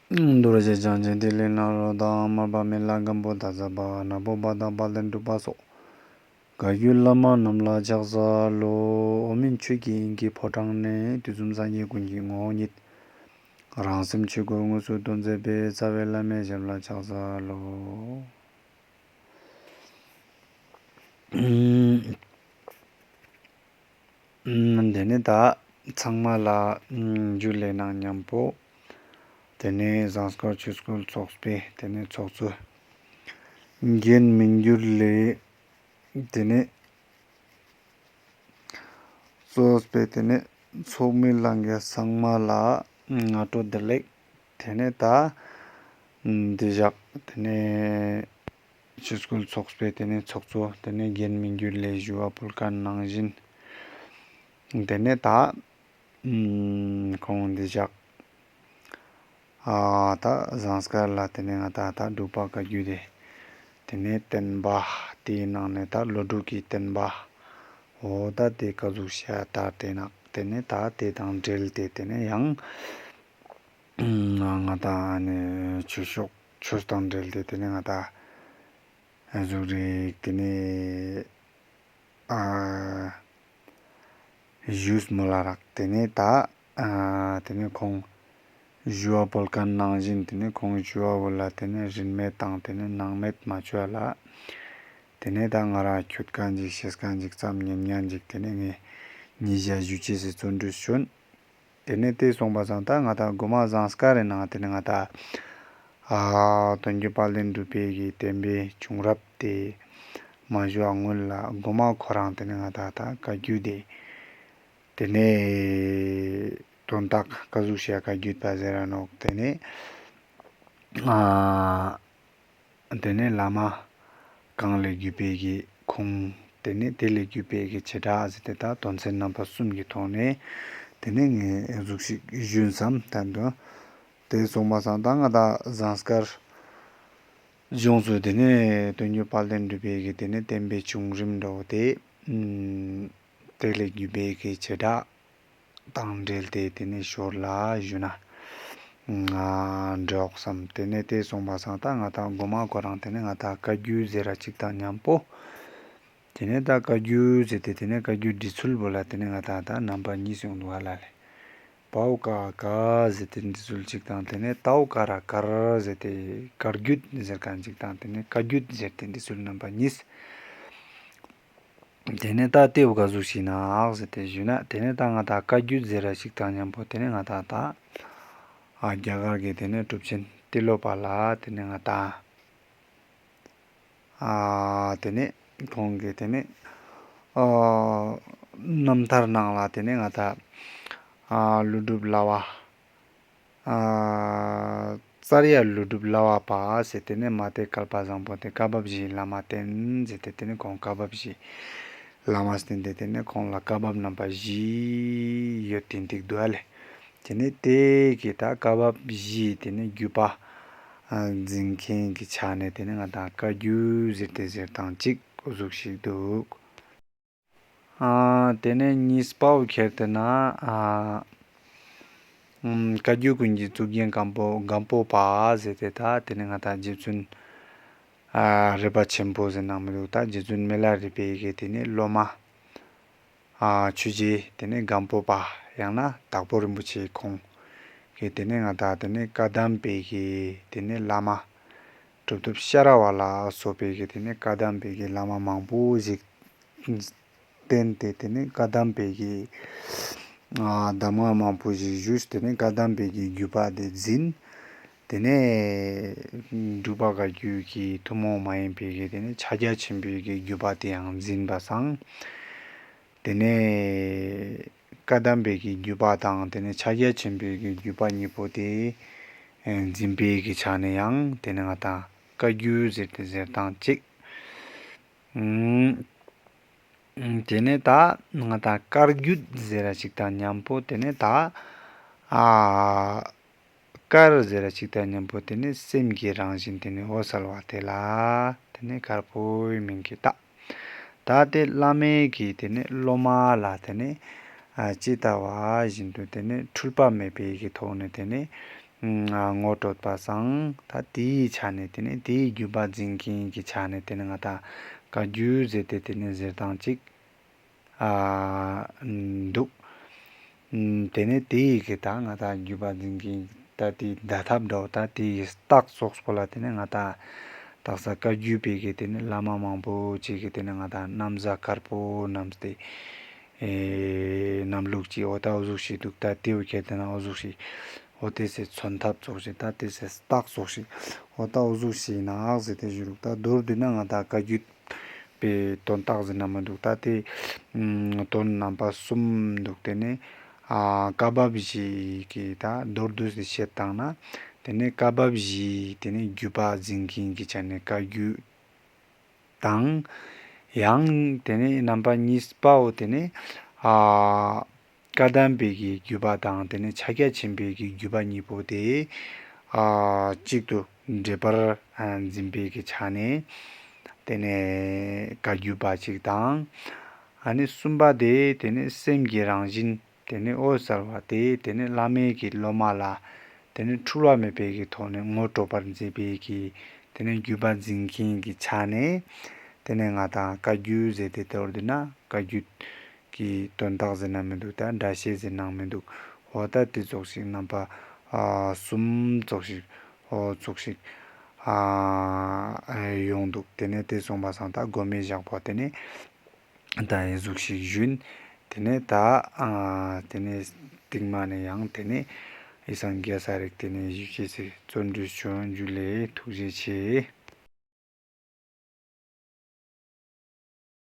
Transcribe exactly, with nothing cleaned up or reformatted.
རྡོ་རྗེ་འཆང་ཆེན་ཏི་ལི་ནཱ་རོ་དང་མར་པ་མི་ལ་སྒམ་པོ་ད་ཟབ་པ་ནག་པོ་པ་དང་དཔལ་ལྡན་འབྲུག་པ་སོགས་བཀའ་བརྒྱུད་བླ་མ་རྣམས་ལ་ཕྱག་འཚལ་ལོ། འོག་མིན་ཆོས་ཀྱི་དབྱིངས་ཀྱི་ཕོ་བྲང་ནས། དུས་གསུམ་སངས་རྒྱས་ཀུན་གྱི་ངོ་བོ་ཉིད། རང་སེམས་ཆོས་སྐུ་དངོས་སུ་སྟོན་མཛད་པའི། རྩ་བའི་བླ་མའི་ཞབས་ལ་ཕྱག་འཚལ་ལོ། ཨུམ། ཨུམ། དེ་ནས་ད་ཚང་མ་ལ་ཨུམ་ཇུ་ལེ་ནང་མཉམ་པོ། དེ་ནས་ཟངས་དཀར་ཆོས་སྐུལ་ཚོགས་པའི་དེ་ནས་ཚོགས་གཙོ་རྒན་མི་འགྱུར་ལེ། དེ་ནས་གཙོས་པའི་དེ་ནས་ཚོགས་མི་ལྷན་རྒྱས་ཚང་མ་ལ་སྔ་དྲོ་བདེ་ལེགས། དེ་ནས་ད་འདི་ཞག་དེ་ནས་ཆོས་སྐུལ་ཚོགས་པའི་དེ་ནས་ཚོགས་གཙོ་དེ་ནས་རྒན་མི་འགྱུར་ལེ་ཞུ་བ་ཕུལ་མཁན་ནང་བཞིན། དེ་ནས་ད་ཁོང་འདི་ཞག་ཨ་ད་ཟངས་དཀར་ལ་དེ་ནས་ང་ད་ད་འབྲུག་པ་བཀའ་བརྒྱུད་དེ་དེ་ནས་བསྟན་པ་དེའི་ནང་ནས་ད་ཀླུ་སྒྲུབ་ཀྱི་བསྟན་པ། འོ་ད་དེ་ཀ་ཟུག་ཤ་ད་དེ་ནག་དེ་ནས་ད་དེ་དང་འབྲེལ་ཏེ་དེ་ནས་ཡང་ང་ད་ནི་ཆོས་ཕྱོགས་ཆོས་དང་འབྲེལ་ཏེ་དེ་ནས་ང་ད་ཟུག་རིག་དེ་ནས་ཨ་ཞུས་མོལ་ལ་རག་དེ་ནས་ད་ཨ་དེ་ནས་ཁོང་ཞུ་བ་ཕུལ་མཁན་ནང་བཞིན་དེ་ནས་ཁོང་ཞུ་བ་བོ་ལ་དེ་ནས་རིན་མེད་དང་དེ་ནས་སྣང་མེད་མ་བཅོས་ལ། དེ་ནས་ད་ང་རང་ཁྱོད་མཁན་ཅིག་ཤེས་མཁན་ཅིག་ཙམ་ཉན་མཁན་ཅིག་དེ་ནས་ངས་ཉིད་ཞག་ཞུ་ཅེས་སི་བརྩོན་འགྲུས་བྱོན། དེ་ནས་དེ་སོང་པ་སང་ད་ང་ད་གོ་མ་ཟངས་དཀར་རི་ནང་དེ་ནས་ང་ད་ཨ་དོན་བརྒྱུད་དཔལ་ལྡན་འབྲུག་པའི་གི་བསྟན་པའི་བྱུང་རབས་དེ་མ་ཞུ་བ་སྔོན་ལ་གོ་མ་ཁོ་རང་དེ་ནས་ང་ད་ད་བཀའ་བརྒྱུད་དེ་དེ་ནས་དོན་དག་ཀ་ཟུག་ཤ་བཀའ་བརྒྱུད་པ་ཟེར་ར་ནོག་དེ་ནས་ཨ་དེ་ནས་བླ་མ་གང་ལས་བརྒྱུད་པའི་གི་ཁུངས། དེ་ནས་དེ་ལས་བརྒྱུད་པའི་གི་བྱེ་བྲག་ཟེར་ཏེ་ད་དོན་ཚན་རྣམ་པ་གསུམ་གྱི་ཐོག་ནས་དེ་ནས་ངས་ཟུག་ཞིག་ཞུན་བསམ་ད་འདོད། དེ་སོང་པ་སང་ད་ང་ད་ཟངས་དཀར་ལྗོངས་སུ་དེ་ནས་དོན་བརྒྱུད་དཔལ་ལྡན་འབྲུག་པའི་གི་དེ་ནས་བསྟན་པའི་བྱུང་རིམ་འགྲོ་དེ་དེ་ལས་བརྒྱུད་པའི་གི་བྱེ་བྲག་དང་འབྲེལ་ཏེ་དེ་ནས་ཞོར་ལ་ཞུ་ན་ང་འགྲོགས་སམ། དེ་ནས་དེ་སོང་པ་སང་ད་ང་ད་གོ་མ་ཁོ་རང་དེ་ནས་ང་ད་བཀའ་བརྒྱུད་ཟེར་ར་ཅིག་དང་མཉམ་པོ། དེ་ནས་ད་བཀའ་བརྒྱུད་ཟེར་ཏེ་དེ་ནས་བཀའ་བརྒྱུད་འབྲི་ཚུལ་བོ་ལ་དེ་ནས་ང་ད་ད་རྣམ་པ་གཉིས་ཡོང་འདུག་ཧ་ལ་ལེ། པའོ་ཀ་ཀ་ཟེར་ཏེ་འབྲི་ཚུལ་ཅིག་དང་དེ་ནས་ཏའོ་ཀ་ར་ཀར་ཟེར་ཏེ་ཀར་བརྒྱུད་ཟེར་མཁན་ཅིག་དང་དེ་ནས་བཀའ་བརྒྱུད་ཟེར་ཏེ་འབྲི་ཚུལ་རྣམ་པ་གཉིས། དེ་ནས་ད་དེ་བོ་ག་ཟུག་ཞིག་ནག་ཟེར་ཏེ་ཞུས་ན་དེ་ནས་ད་ང་ད་བཀའ་བརྒྱུད་ཟེར་ར་ཞིག་དང་མཉམ་པོ་དེ་ནས་ང་ད་ད་ཨ་རྒྱ་གར་གྱི་དེ་ནས་གྲུབ་ཆེན་ཏི་ལོ་པ་ལ་དེ་ནས་ང་ད་ཨ་དེ་ནས་ཁོང་གི་དེ་ནས་ཨ་རྣམ་ཐར་ནང་ལ་དེ་ནས་ང་ད་ཨ་ཀླུ་སྒྲུབ་གླ་བ། ཨ་ཙརྱ་ཀླུ་སྒྲུབ་གླ་བ་པ་ཟེར་ཏེ་ནས་མ་ཏེ་བསྐལ་པ་བཟང་པོ་དེ་བཀའ་བབས་བཞིའི་བླ་མ་བསྟེན་ཟེར་ཏེ་དེ་ནས་ཁོང་བཀའ་བབས་བཞིའི་བླ་མ་བསྟེན་ཏེ་དེ་ནས་ཁོང་ལ་བཀའ་བབས་རྣམ་པ་བཞི་ཡོད་དེ་འདུག་ཨ་ལེ། དེ་ནས་དེ་གི་ད་བཀའ་བབས་བཞིའི་དེ་ནས་བརྒྱུད་པ་ཨ་འཛིན་མཁན་གྱི་ཆ་ནས་དེ་ནས་ང་ད་བཀའ་བརྒྱུད་ཟེར་ཏེ་ཟེར་སྟངས་ཅིག་འོ་ཟུག་ཞིག་འདུག་ཨ་དེ་ནས་གཉིས་པའོ་ཁྱེར་ཏེ་ན་ཨ་ཨམ་བཀའ་བརྒྱུད་ཀུན་གྱི་གཙུག་རྒྱན་སྒམ་པོ་སྒམ་པོ་པ་ཟེར་ཏེ་ད་དེ་ནས་ང་ད་རྗེ་བཙུན་ཨ་རས་པ་ཆེན་པོ་ཟེར་ནང་མི་འདུག་ད་རྗེ་བཙུན་མི་ལ་རས་པའི་གི་དེ་ནས་སློབ་མ་ཨ་ཆོས་རྗེ་དེ་ནས་སྒམ་པོ་པ་ཡང་ན་དྭགས་པོ་རིན་པོ་ཆེ་ཁོང་གི་དེ་ནས་ང་ད་དེ་ནས་བཀའ་གདམས་པའི་གི་དེ་ནས་བླ་མ་གྲུབ་ཐོབ་ཤ་ར་བ་ལ་སོགས་པའི་གི་དེ་ནས་བཀའ་གདམས་པའི་གི་བླ་མ་མང་པོ་ཞིག་བསྟེན་ཏེ་དེ་ནས་བཀའ་གདམས་པའི་གི་ཨ་གདམས་ངག་མང་པོ་ཞིག་ཞུས། དེ་ནས་བཀའ་གདམས་པའི་གི་བརྒྱུད་པ་དེ་འཛིན། དེ་ནས་འབྲུག་པ་བཀའ་བརྒྱུད་ཀྱི་ཐུན་མོང་མ་ཡིན་པའི་གི་དེ་ནས་ཕྱག་རྒྱ་ཆེན་པོའི་གི་བརྒྱུད་པ་དེ་ཡང་འཛིན་པ་སང་། དེ་ནས་བཀའ་གདམས་པའི་གི་བརྒྱུད་པ་དང་དེ་ནས་ཕྱག་རྒྱ་ཆེན་པོའི་གི་བརྒྱུད་པ་གཉིས་པོ་དེ་འཛིན་པའི་གི་ཆ་ནས་ཡང་དེ་ནས་ང་ད་བཀའ་བརྒྱུད་ཟེར་ཏེ་ཟེར་སྟངས་ཅིག་ཨུམ། དེ་ནས་ད་ང་ད་བཀར་བརྒྱུད་ཟེར་ར་ཅིག་དང་མཉམ་པོ་དེ་ནས་ད་ཨ་བཀར་ཟེར་ར་ཅིག་དང་མཉམ་པོ་དེ་ནས་སེམས་ཀྱི་རང་བཞིན་དེ་ནས་འོད་གསལ་བ་དེ་ལ་དེ་ནས་བཀར་པོའི་མིང་གི་ད་ད་དེ་བླ་མའི་གི་དེ་ནས་སློབ་མ་ལ་དེ་ནས་ཨ་ཇི་ལྟ་བ་བཞིན་དུ་དེ་ནས་འཁྲུལ་པ་མེད་པའི་གི་ཐོག་ནས་དེ་ནས་ ངོ་སྤྲོད་པ་སང་ད་དེའི་ཆ་ནས་དེ་ནས་དེའི་བརྒྱུད་པ་འཛིན་མཁན་གྱི་ཆ་ནས་དེ་ནས་ང་ད་བཀའ་བརྒྱུད་ཟེར་ཏེ་དེ་ནས་ཟེར་སྟངས་ཅིག་ཨ་འདུག་དེ་ནས་དེའི་གི་ད་ང་ད་བརྒྱུད་པ་འཛིན་མཁན་ད་དེའི་བརྡ་ཐབས་འདྲ་བོ་ད་དེའི་རྟགས་ཙོགས་པོ་ལ་དེ་ནས་ང་ད་དག་ས་བཀའ་བརྒྱུད་པའི་གི་དེ་ནས་བླ་མ་མང་པོ་ཅིག་གི་དེ་ནས་ང་ད་ན་བཟའ་དཀར་པོ་བསྣམས་ཏེ་ཨེ་བསྣམས་ལུགས་ཅིག་འོ་ད་འོ་ཟུག་ཤིག་འདུག་ད་དེའུ་ཁྱེར་དེ་ན་འོ་ཟུག་ཤིག་འོ་དེ་སེ་མཚོན་ཐབས་ཙོགས་ཤིག་ད་དེ་སེ་རྟགས་ཙོགས་ཤིག་འོ་ད་འོ་ཟུག་ཤིག་ན་ཨག་ཟེར་ཏེ་ཞུ་ལུགས་ད་མདོར་བསྡུས་ན་ང་ད་བཀའ་བརྒྱུད་པའི་དོན་དག་ཟེར་ན་མི་འདུག་ད་དེ་དོན་རྣམ་པ་གསུམ་འདུག་དེ་ནས་ཨ་བཀའ་བབས་བཞི་གི་ད་མདོར་བསྡུས་སེ་བཤད་བཏང་ན་དེ་ནས་བཀའ་བབས་བཞི་དེ་ནས་བརྒྱུད་པ་འཛིན་མཁན་གྱི་ཆ་ནས་བཀའ་བརྒྱུད་དང་། ཡང་དེ་ནས་རྣམ་པ་གཉིས་པའོ་དེ་ནས་ཨ་བཀའ་གདམས་པའི་གི་བརྒྱུད་པ་དང་དེ་ནས་ཕྱག་རྒྱ་ཆེན་པོའི་གི་བརྒྱུད་པ་གཉིས་པོ་དེ་ཨ་གཅིག་ཏུ་འདྲེས་པར་ཨ་འཛིན་པའི་གི་ཆ་ནས་དེ་ནས་བཀའ་བརྒྱུད་པ་གཅིག་དང་། ཨ་ནི་གསུམ་པ་དེ་དེ་ནས་སེམས་ཀྱི་རང་བཞིན་དེ་ནས་འོད་གསལ་བ་དེ་དེ་ནས་བླ་མའི་གི་སློབ་མ་ལ་དེ་ནས་འཁྲུལ་བ་མེད་པའི་གི་ཐོག་ནས་ངོ་སྤྲོད་པར་མཛད་པའི་གི་དེ་ནས་བརྒྱུད་པ་འཛིན་མཁན་གྱི་ཆ་ནས་དེ་ནས་ང་དང་བཀའ་བརྒྱུད་ཟེར་ཏེ་དེ་བར་དུ་ན་བཀའ་བརྒྱུད་ཀྱི་དོན་དག་ཟེར་ན་མི་འདུག་ད་སྒྲ་བཤད་ཟེར་ནའང་མི་འདུག་འོ་ད་དེ་ཙོགས་ཤིག་རྣམ་པ་ཨ་གསུམ་ཙོགས་ཤིག་འོ་ཙོགས་ཤིག་ཨ་ཡོང་འདུག་དེ་ནས་དེ་སོང་པ་སང་ད་མགོ་མེ་བཞག་པོ་དེ་ནས། ད་ཨེ་ཟུག་ཤིག་ཞུན། དེ་ནས་ད་ཨ་དེ་ནས་སྟིང་མ་ནས་ཡང་དེ་ནས་ཨི་སང་རྒྱ་ས་རིག་དེ་ནས་ཞུ་ཅེས་སི་བརྩོན་འགྲུས་བྱོན། ཇུ་ལེ། ཐུགས་རྗེ་ཆེ།